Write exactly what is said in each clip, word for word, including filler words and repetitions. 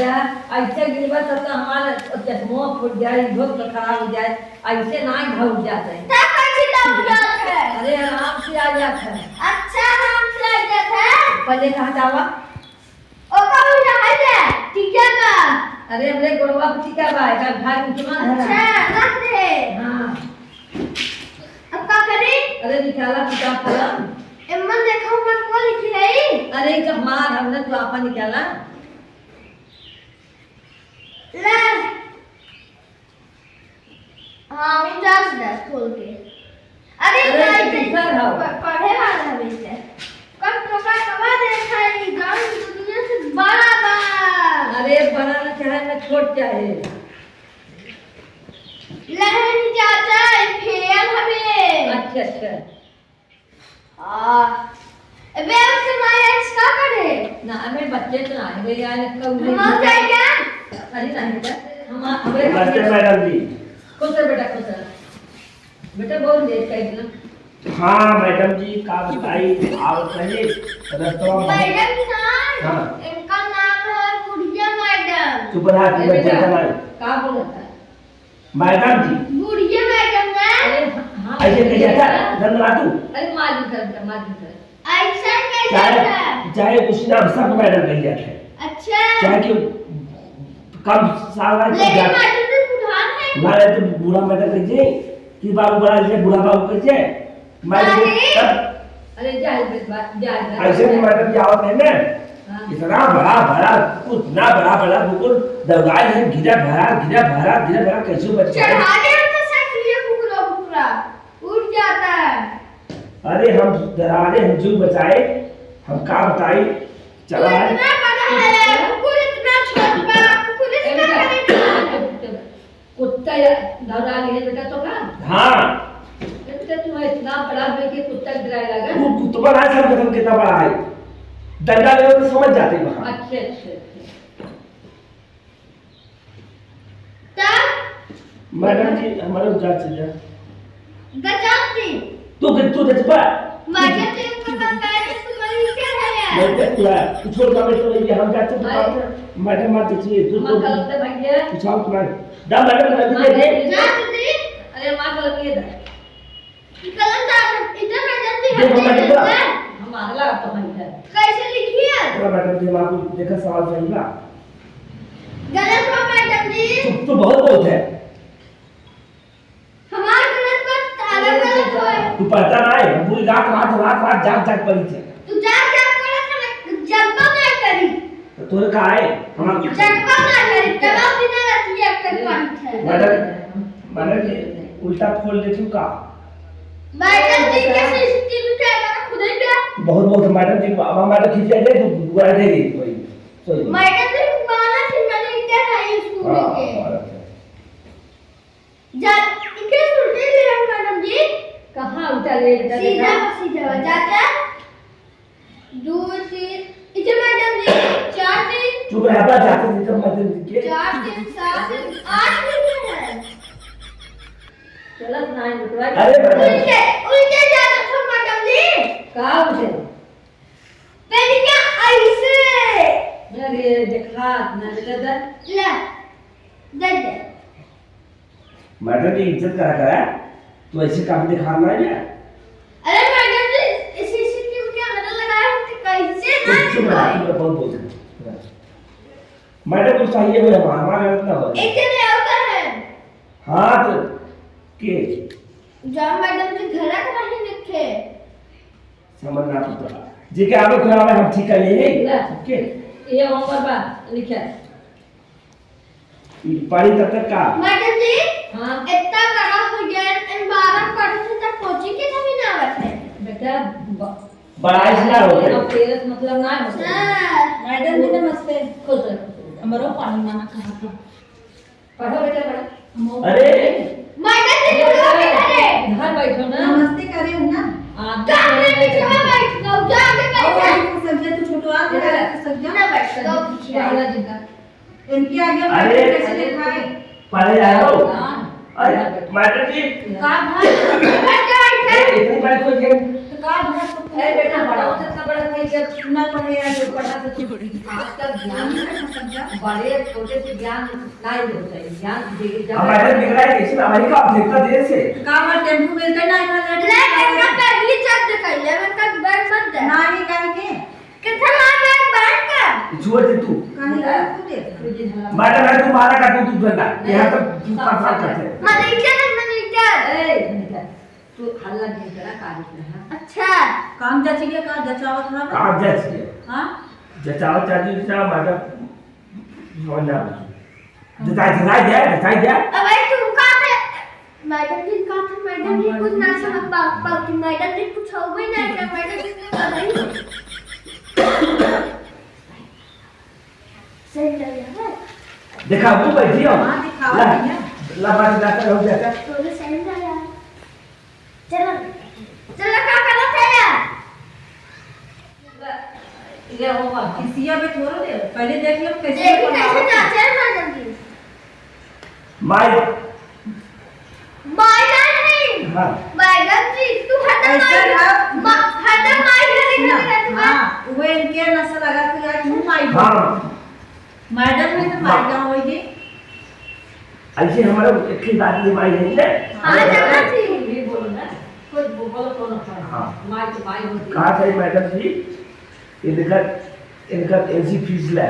ऐसे गिरबा तब तो हमारा चश्मो फूट जाए, इधर तो खराब हो जाए, ऐसे ना घाव जात है। तब कैसे तब जात है? अरे आराम से आ जात है। अच्छा, आराम से आ जात है। पहले कहाँ जावा? ओका भी रहा है, टीका बा। अरे हमरे गोड़वा पे टीका बा, एकर भाई उठवा धरा। अच्छा, रख दे। हाँ। अब का करी? अरे निकाला किताब कलम। एमन देखो, मन को लिखी है? अरे जब मार हमने तो आपा निकाला। ले। हाँ, उनचास दस खोल के। अरे, अरे, भाई, teacher हो। प-, पढ़े वाला है वैसे। कब तो का कबा देखा है, ये गाँव की दुनिया से बड़ा बा। अरे, बड़ा ना चाहे, ना छोट चाहे। लहन चाचा, ये फेल हवे। अच्छा, अच्छा। आ, अबे, उसके मारे आज का करे? ना, हमें बच्चे तो ना आए, भैया, ने कल हम नहीं आ जाए क्या? अरे, नहीं बेटा, हम आ, हमें नमस्ते, madam जी। खुश रह बेटा, खुश रह। बेटा, बहुत late कर दिया। हाँ, madam जी, का बताई, आवत रही, रस्तवा में। Madam ना, हाँ। इनका नाम है बुढ़िया madam। चुप रहा, अरे बेटा, चुप रहा। का बोलता है? Madam जी। बुढ़िया madam ना? अरे हाँ, ऐसे कह जाता, धनराजू। अरे मालूम कर, मालूम कर। ऐसा कह जाता। चाहे, चाहे उसी नाम सब madam कह जाता है। अच्छा। चाहे कि कम साल का लेकिन जाता। Madam तो बुढ़ान है। ना, ये तो बूढ़ा madam कह जाए, कि बाबू बड़ा है, बूढ़ा बाबू कह जाए। Madam अरे। तब अरे जा, जा, जा, जा। ऐसे भी madam जी आवत है ना, हाँ। इतना बड़ा, बड़ा, इतना बड़ा, बड़ा कुकुर दौड़ाए है, गिरा भरा, गिरा भरा, गिरा भरा, कैसे बच गया? चढ़ा दे हम तो साइकिल ये कुकुरा, कुकुरा उड़ जाता है। अरे हम डरा दे, हम जीव बचाए, हम का बताई, चला तू है। इतना बड़ा है, कुकुर इतना छोट बा, कुकुर ए इसका बेटा, करेगा। कुत्ता या धरा लिए बेटा तो का? हाँ। बेटा तू इतना बड़ा हो के कुत्ता डराए लगा? वो कुतवा ना सब खत्म कितना बड़ा है। डंडा ले तो समझ जाते वहाँ। अच्छे, अच्छे, अच्छे। तब? Madam जी, हमारे उधर चल जा। गजाती। तू के, तू जज्बा। Madam जी, इनको पता है कि तुम्हारी क्या है यार? मैं क्या किया? तू छोड़ का, मैं तो ये हम जाते तो अरे। बात है। Madam मत पूछिए, तू माँ तो कलम दे भैया। पूछाओ तुम्हारे। दा madam का माँ दे दे। दे। जा जल्दी। अरे माँ कलम ये दे। कलम दा, इधर madam जी दे हम madam दे का। देते। हम अगला तो हम है। कैसे लिखिए? पूरा madam जी, हम आपको देखा सवाल सही बा। गलत बा madam जी। चुप तो बहुत बहुत है। हमार गलत बा, तारा गलत होए। तू पढ़ता ना है, हम पूरी रात, रात, रात, रात जाग, जाग पढ़ी थे। तू जाग, जाग पढ़त है ना, जगबा ना करी। तो तोरे का है? हमार जगबा ना करी, जवाब बिना रतिया कर पढ़ी थे। Madam, madam जी, उल्टा खोल ले तू का? Madam जी के CCTV camera खुदे पे। बहुत, बहुत madam जी, अब madam खींच ले, तू बुआ दे दे भाई। Sorry। Madam जी, माना कि मैंने क्या था ये स्कूल हाँ, के। हाँ, अच्छा। जा, इनके उल्टे ले रहे हैं, madam जी। कहाँ उल्टा ले रहे हैं, सीधा, देखा? सीधा, जाता। दो, तीन, इधर madam जी, चार, तीन। चुप रह, बा, जाते, जाते, madam जी के। चार, तीन, सात, तीन, आठ लिखे हैं। चलत ना है, बेटवा। अरे, madam। उल्टे, उल्टे जाता था, madam जी। का उल्टे? पहले क्या ऐसे? अरे, देखा, ना बेटा, दे। ले, दे दे। Madam जी, इज्जत करा करा, तू ऐसे काम दिखा रहा है क्या? अरे madam जी, इस CCTV camera लगाया है, तो कैसे ना चुप, चुप रहा, दिखाए? चुप रहा, बहुत बोलते हैं। Madam, कुछ चाहिए हो, हमारा, हमारा गलत ना हो। एक जने और का है। हाँ, तो के? जो madam जी घर का नहीं लिखे। समझ ना पड़ता। जे के आवे खुरावे हम ठीक कर लेंगे। ले। ओके। ये होमवर्क बा, लिखे। ई पढ़ी तब तक का? मैडम जी, हाँ। इतना बड़ा हो गया, इन बारह पढ़े थे तब कोचिंग के कमी ना आवत है। बेटा, ब-, बड़ा इसलिए हो गया। अब तेरह से मतलब ना हो। हाँ। मैडम जी, नमस्ते। खुश रहो। हमरो पानी माना कहा था। पढ़ो बेटा, पढ़ो। अरे। मैडम जी, ये पढ़ो बेटा, बेटा रे। घर बैठो ना। नमस्ते करे हो ना। आप कहाँ रे पीछे बैठ जाओ, जाओ आगे बैठ जाओ। और सब्जियां तो छोटवा के बेटा, रख सकते हो। ना बैठ जाओ पीछे। पहला जिंदा। इनके आगे अरे। बैठ के कैसे दिखाए? पढ़े जाओ। हाँ। अरे, मैडम जी। का भाई? बैठ जाओ, बैठ जाओ। ए, इतनी बड़ी कोई गेम। तो का भला तो ए बेटा, बड़ा होत इतना बड़ा था, जब ना पढ़े या जो पढ़ा तो तू आजकल ज्ञान है ना, समझा? बड़े छोटे से ज्ञान नहीं होता है, ज्ञान दे, जब अब मैडम निकला है, कैसे ना, वही का देखता देर से। का हमार टेम्पू मिलते ना, इतना लेट ले, नहीं इतना आया। पहली चढ़ के कह ले, मैं कब बैग मत दे। ना, ये कहीं के? कितना मार बैग, बैग का? छुआ दे तू। कहीं गया तू दे। मैडम, मैं तुम्हारा का तू, तू डंडा। नहीं, यहाँ तो तू सब पास सब करते हैं। मनीटर है, मनीटर। ए, मनीटर। तू हल्ला नहीं करा, कागज में, हाँ। अच्छा। काम जच गया, का जचावत ना? काम जच गया। हाँ? जचावत चाची, जचावत, मैडम, समझ ना आवे। जचाई, जचाई दे, जचाई दे। अब भाई, तू का थे? मैडम जी का थे? मैडम जी कुछ ना समझ पा, पाती। मैडम जी कुछ हो गई ना, क्या मैडम जी ने पढ़ाई? सही लग रहा है। देखा, वो बैठी हो। हाँ, दिखाओ ला, भैया। ला, बात जाकर हो जाकर। तो भी सही लग रहा है। चलो, चलो, का करत है यार? ये होगा। किसिया पे थोड़ा दे, पहले देख लो कैसे देखी करना कैसे है। जाते हैं मैडम जी। माई। मैडम जी। हाँ। मैडम जी, तू हरदम ऐसे माई, ना। मा-, हरदम माई घरे सुना, घरे रहती है। हाँ, वो इनके नशा लगा कि यार तू माई हाँ। मैडम है तो माई हाँ। का होई जी। ऐसे हमारा एक ही बात ये माई है ना। हाँ, जगह थी। ये बोलो ना, कुछ बो-, बोलो कौन है? हाँ। माई तो माई होती है। कहा था मैडम जी, इनकर, इनकर एजी फीस ले,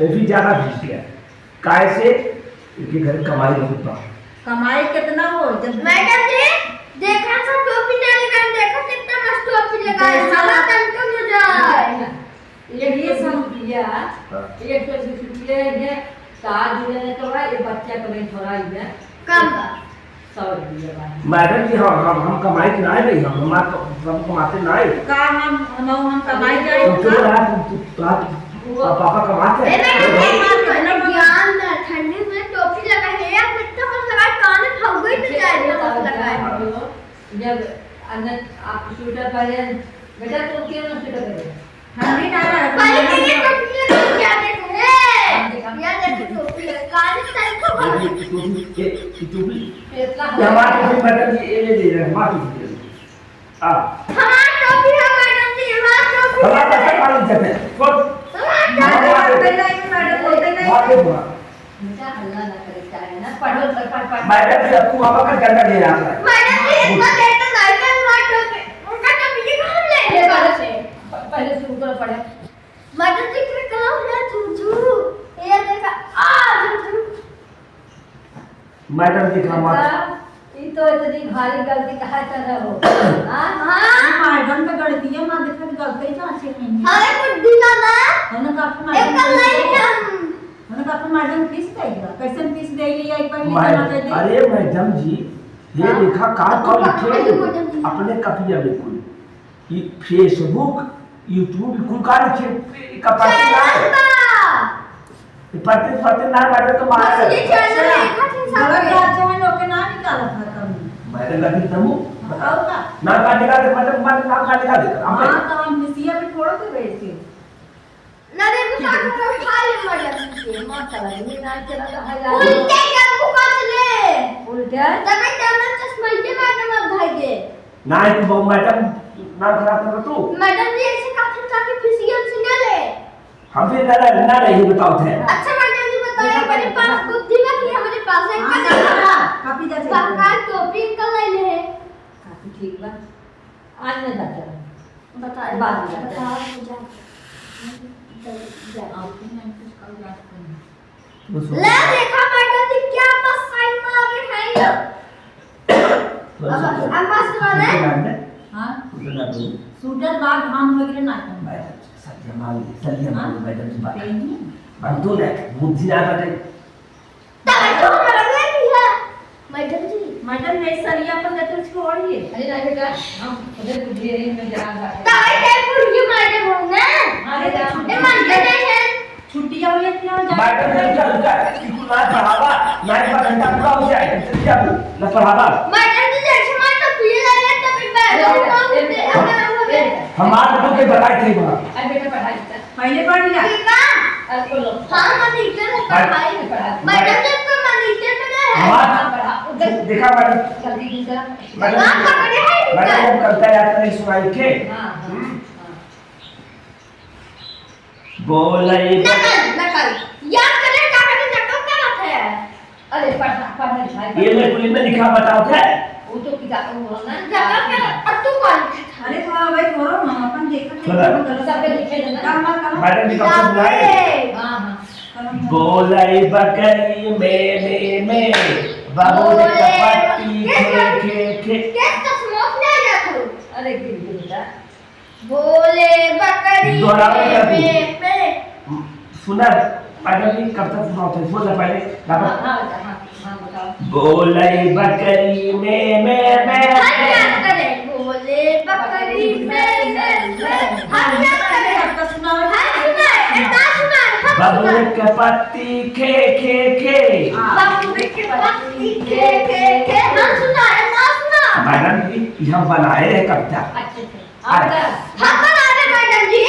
एजी ज्यादा फीस ले। काहे से? इनके घर कमाई बहुत बा। कमाई कितना हो? जब मैडम जी, देखा सब टोपी ना लगाए, देखा कितना मस्त टोपी लगाए, देखा। साला तन को न जाए। एक ये टोपी सब रुपया, हाँ। एक टोपी रुपया है, सात दिन में तो है, ये बच्चा को नहीं थोड़ा ही है। कम बा। सौ रुपया बा। मैडम जी, हम, हम, हम कमाई के ना है भाई, हम, हमार तो, हम कमाते ना है। का हम, हम, हम कमाई जाए तो का? चुप रहा, तू, तू, तू, तू, वो पापा कमाते हैं। ए, मैडम जी, ज्ञान ना, ठंडी में टोपी लगा है, आप इतना मस्त लगा, कान में फंस गई तो जाए, इतना मस्त लगा है। जब अंदर आप स्वेटर पहने, बेटा, तुम क्यों ना स्वेटर पहने? ठंडी ना लगे। पहले के लिए टोपी लगा, क्या देखो? ए, हाँ, देखा। क्या देखो टोपी लगा? काली साइड को ये टोपी, ये, ये टोपी। इतना ये हमारी टोपी, मैडम जी, ये ले ले रहे हैं, हमारी टोपी। हाँ। हमार टोपी है मैडम जी, हमार टोपी हमार है। पैसा मालूम चलते हैं। कौन? हमार टोपी हमार है। टोपी। मैडम, बोलते नहीं। हमार टोपी है। बेटा, हल्ला ना करे, चाहे ना। पढ़ो, पढ़, पढ़, पढ़। मैडम जी, अब तू अब का डंडा ले रहा है। मैडम जी, इतना देर तो नहीं था, हमार टोपी। उनका टोपी के कहाँ ले ये गए? पहले से, प-, पहले से ऊपर पढ़े। मैडम जी, के कलम है, झुझु। ये देखा, आ, झुझु। मैडम जी का मार। अच्छा, ई तो इतनी भारी गलती काहे कर रहे हो? हाँ? हाँ? मैडम तो गलती है, ना देखा तो गलती जांचे नहीं है। अरे कुछ दिना ना। हमने कहा आपको एक मैडम कल नहीं फीस हम। हमने कहा आपको मैडम फीस देगा। कैसे फीस देगी या एक बार नीचे ना दे दी? अरे मैडम जी, ये हाँ? देखा का आपको कल कहा लिखे है मैडम जी? अपने कपिया में कुल। ई Facebook, YouTube, कुल का लिखे, ई का पढ़ते ना है। चैनल बा। ई पढ़ते, पढ़ते ना है, मैडम तो मार बस ये है। चैनल अच्छा, देखा थे गलत सामने। बात जो है, लोग के ना निकालत है कमी। मैडम का भी तमु। और का? ना का निकाल दे, मैडम, मैडम, ना का निकाल दे। हम हाँ, तो हम मिसिया पे थोड़ा से बैठ के। ना रे, बुता को उठा ले, मैडम के। मार चला दे, ना चला तो है यार। उल्टे कर मुका चले। उल्टे? तबे तो हमर चश्मा ये मैडम अब भाई दे। ना, तू बहु मैडम नाम खराब कर तू। मैडम जी ऐसे काफी काफी फिसियन से ले ले। हम फिर ना, ना, ना, नहीं बताओ थे। अच्छा मैडम जी बताइए, देखा, मेरे देखा। पास बुद्धि बा कि हमारे पास है हाँ, कलर। देखा, कापी दे दे। काका टोपी कलर ले है। कापी ठीक बा। आज ना जाता। बता, बाद में जाता। बताओ, जा। जा, जा। आप ही ने कुछ कल याद करना। बस हो ला गया। देखा मैडम जी क्या मस्त साइन मार रहे हैं ये। बस अब, हो गया। अब मस्त वाले। सूटर ना दे। हाँ? सूटर ना दे। सूटर बाद हम लोग के ना करना। मैडम, सर जमा ले, सर जमा ले, हाँ? मैडम जी बात। सही है। हम तो ना, बुद्धि ना बटे। तब तो हमारा नहीं है। मैडम जी। मैडम, ये सरिया पर लेते उसको ओढ़िए। अरे ना बेटा, हम उधर बुढ़िया रही, मैं जा रहा। ताई के बुढ़िया मैडम हो ना? अरे जा। ए, मानते नहीं है। छुट्टियाँ हुई इतनी हो जाए। मैडम, रुका, रुका, रुका। स्कूल ना पढ़ावा, ना एक बार घंटा पूरा हो जाए, जल्दी आ तू, ना पढ़ावा। मैडम जी, जैसे मार तो पिए जा रहे हैं, तो फिर बैठो, ए, हम ए, लोग ए, अगर हम लोग ए, हमारे को के बताए थे वहाँ। अरे बेटा, पढ़ाई कर। पहले पढ़ लिया। ठीक बा। अब बोलो। हाँ, मनीटर है, पढ़ाई। पढ़ाई। मैडम जी, आपको मनीटर पे है। हाँ। हाँ, पढ़ा। देखा मैडम, जल्दी दी जा। मैडम, हाँ, पकड़े है, मैडम, वो कविता याद नहीं सुनाई थे? हाँ, हाँ, हम्म। हाँ। बोलई नकल, नकल। याद करे का करे, नकल करत है। अरे, पढ़, पढ़, पढ़, पढ़। ये मैं कुली में लिखा बताओ थे। वो तो किताब में बोलना है। नकल कर, अब तू कौन लिखा? अरे, थोड़ा भाई, थोड़ा ना, अपन देखा सुना। सब पे लिखे देना। काम मत करो। मैडम जी, कब से बुलाए? हाँ, हाँ। बोलई बकरी में, में, में, बाबू रे बोले कपट्टी बकरी खे, खे, खे। के चश्मोश ले जा तू। अरे गिर गिर जा। बोले बकरी दोहराओ में, क्या तू? में, में। सुना, मैडम जी, कब तक सुनाओ थे? बोल पहले, हाँ, हाँ, हाँ, हाँ, बताओ। बोलई बकरी में, में, में, हट में। जा करे, बोले बकरी में, में, में, हट जा करे। आपका सुनाओ। हाँ, सुनाए, ए, ना सुनाए, हम बबुल सुनाए। के पत्ती खे, खे, खे। हाँ। बबुल के पत्ती खे, खे, खे, हम सुनाए, ना सुनाए। मैडम जी, ये हम बनाए हैं कविता। अच्छा, अच्छा। अरे। हम बना दे मैडम जी।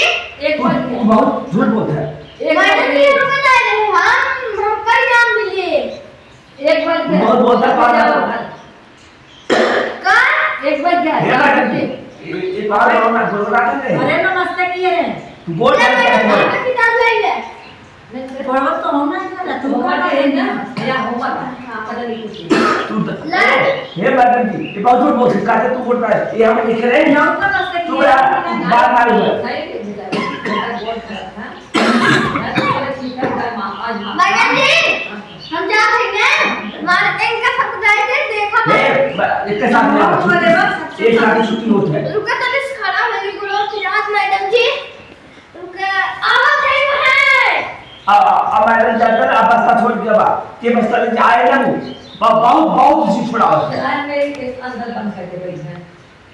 एक तू, बार तू बहुत झूठ बोलता है। एक बार मैडम जी, हम बना दे, हम, हम कई नाम मिले। एक बार तू बहुत बोलता है, बार बार। का? एक बार क्या? ये मैडम जी, ये, ये बार बार ना बोल रहा था नहीं। अरे नमस्ते किए रहे। तू बोल रहा था नहीं, नहीं। किताब ले ले। पढ़त तो होना है ना, तू होमवर्क का है ना? या होमवर्क? हाँ, पता नहीं कुछ। तू द-, ला। हे मैडम जी, ये बहुत झूठ बोल सकता है, तू बोल रहा है, ये हम लिख रहे हैं। ना, ना, ना, तू ना, यार, ना, बात ना हुआ। नहीं, नहीं, बेटा, बेटा, बोल रहा था। मैं तो बोला, ठीक है, मैं मा-, आज मा-, मैडम जी, हाँ। हम जा रहे हैं, हमारे इनका सब जाए थे, देखा ए, मैंने। ब-, एक के साथ नहीं आवा, अरे, बस, एक साथ ही छुट्टी होत है। रुका, तो इस खड़ा होने को लो, फिर आज मैडम जी। रुका, आवत है वहाँ। आ, आ, आ, मैडम जाता ना, बस्ता छोड़ के बा। के बस्ता लेके आए ना वो। ब-, बहुत, बहुत खुशी छुड़ावत है। यार, मेरे के अंदर बंद करके बैठ गए।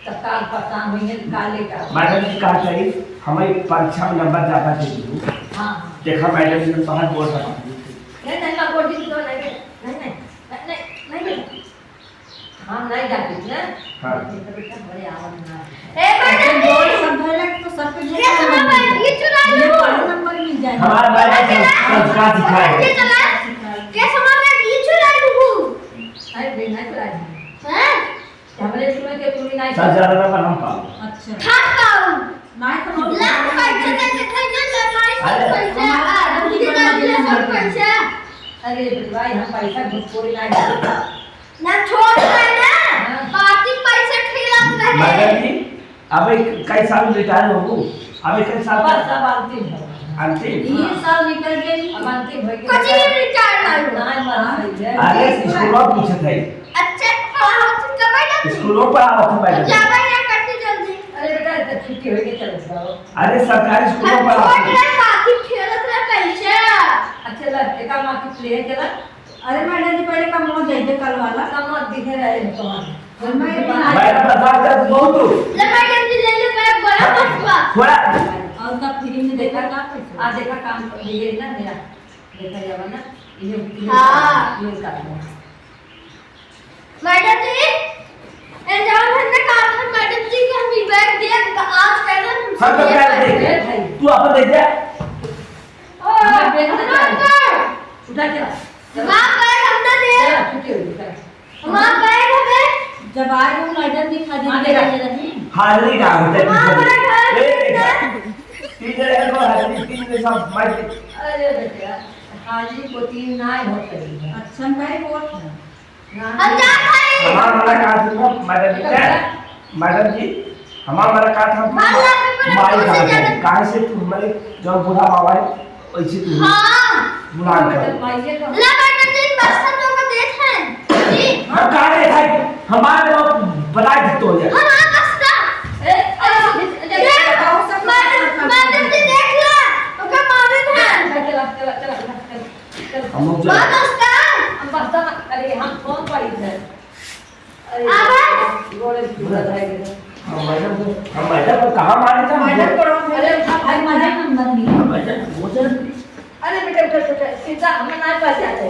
तब काल परेशान हुई है, काले का। मैडम जी कहा चाहिए, हमें परीक्षा में नंबर ज्यादा दे दो। हाँ, हाँ। देखा मैडम जी, बाहर बोल रहा हूँ। नहीं, नहीं, मैं बोल दी तो नहीं, नहीं, नहीं, नहीं, नहीं, नहीं। हम नहीं जाती ना। हाँ। बेटा, बेटा, बड़े आवाज ना। ए, मैडम जी! जोर सब भले तो सब पे ये जोर सब लगा। ये चुरा ये लो। बड़ा नंबर मिल जाएगा। हमारा भाई का संस्कार सिखाए। ये चला। ये सब मैं ये चुरा लूँ। अरे, नहीं, नहीं चुरा लूँ। हैं? हमरे इसमें के पूरी नहीं सब ज्यादा ना पर हम पाओ। अच्छा। था पाओ। नहीं तो हम लाख पैसा दे के खरीदे ले, माई सब अरे। पैसा। हमारा आ, हम की दीदी करना का सब पैसा। अरे भाई, हम पैसा घुसखोरी नहीं करते। ना छोट रहे ना, हाँ। पार्टी पैसे खिलात रहे। मैडम जी, अब एक कई साल रिटायर होबू? अब एक कई साल बस, अब अंतिम हो। अंतिम? ये साल निकल गई। अब अंतिम हो गई। कुछ ही रिटायर नहीं हो। ना, बस, हाँ। सही है। अरे, स्कूल में पूछत है। अच्छा, पढ़ावत है, कब आएगा? स्कूलों पर आवत है, मैडम। जाबे ना करती जल्दी। अरे बेटा, इधर छुट्टी होई के चले जाओ। अरे, सरकारी स्कूलों पर आवत है। छोट रहे, पार्टी खेलत रहे, पैसा। अच्छा, ला, एका माँ की प्ले चला। अरे मैडम जी, पहले कमवा दे दे कल वाला। कमवा दिखे रहे तो हम। और मैं ये मैडम बता दे, तू बहुत दूर। ले मैडम जी, ले ले, बड़ा, बड़ा बस बा। थोड़ा। और का फ्री में देखा का पैसा? आ देखा काम ये ना मेरा। देखा जावा ना, ये, ये हाँ। ये कर दो। मैडम जी, ए जाओ, हमने कहा था मैडम जी कि हम ये बैग दिया, तो आज कह रहे हैं हम सब तो ये बैग बैग दे। दे। तू अपन दे दे। ओ, हमारा बैग। उठा चला। माँ, बैग हमने दे। चला, छुट्टी हो गई, चला। माँ, बैग हमें। जब आए हो मैडम जी, खाली हाँ, बैग दे। ले रही। हाजिरी का होता है, माँ, हमारा घर ए, में देखा। तीन जने हैं, तो हाजिरी, तीन में सब मार के। अरे बेटा, हाजिरी को तीन ना ही होते हैं। अच्छा, मैं बोल रहा हूँ। हम जात हई। हमार वाला का था ना, मैडम जी, मैडम जी, हमार वाला का था, हम मार ला के पूरा माई का था, काहे से तू हमारे जब बूढ़ा बाबा है, वैसे तू हाँ। बुला कर। ले मैडम जी, बस्ता तो को देत हैं। जी। हम कहाँ देत हैं? हमारे वो बनाए थे तो ये। हमार बस्ता। ए, ए, ए, मैडम, मैडम जी देख ला, ओके मारे थे। चला, चला, चला, चला, चला। हम लोग चले। बात उसका। हम बस्ता ना, अरे, हम कौन पाई थे? अरे, आवाज। गोड़े की जरूरत है। हम मैडम को, हम मैडम को कहाँ मारे थे हम? मैडम को, अरे, भाई, मजा नंबर नहीं। हम मैडम को बोल रहे थे। अरे, बेटा, बेटा, बेटा, सीधा हमें ना पास जाते।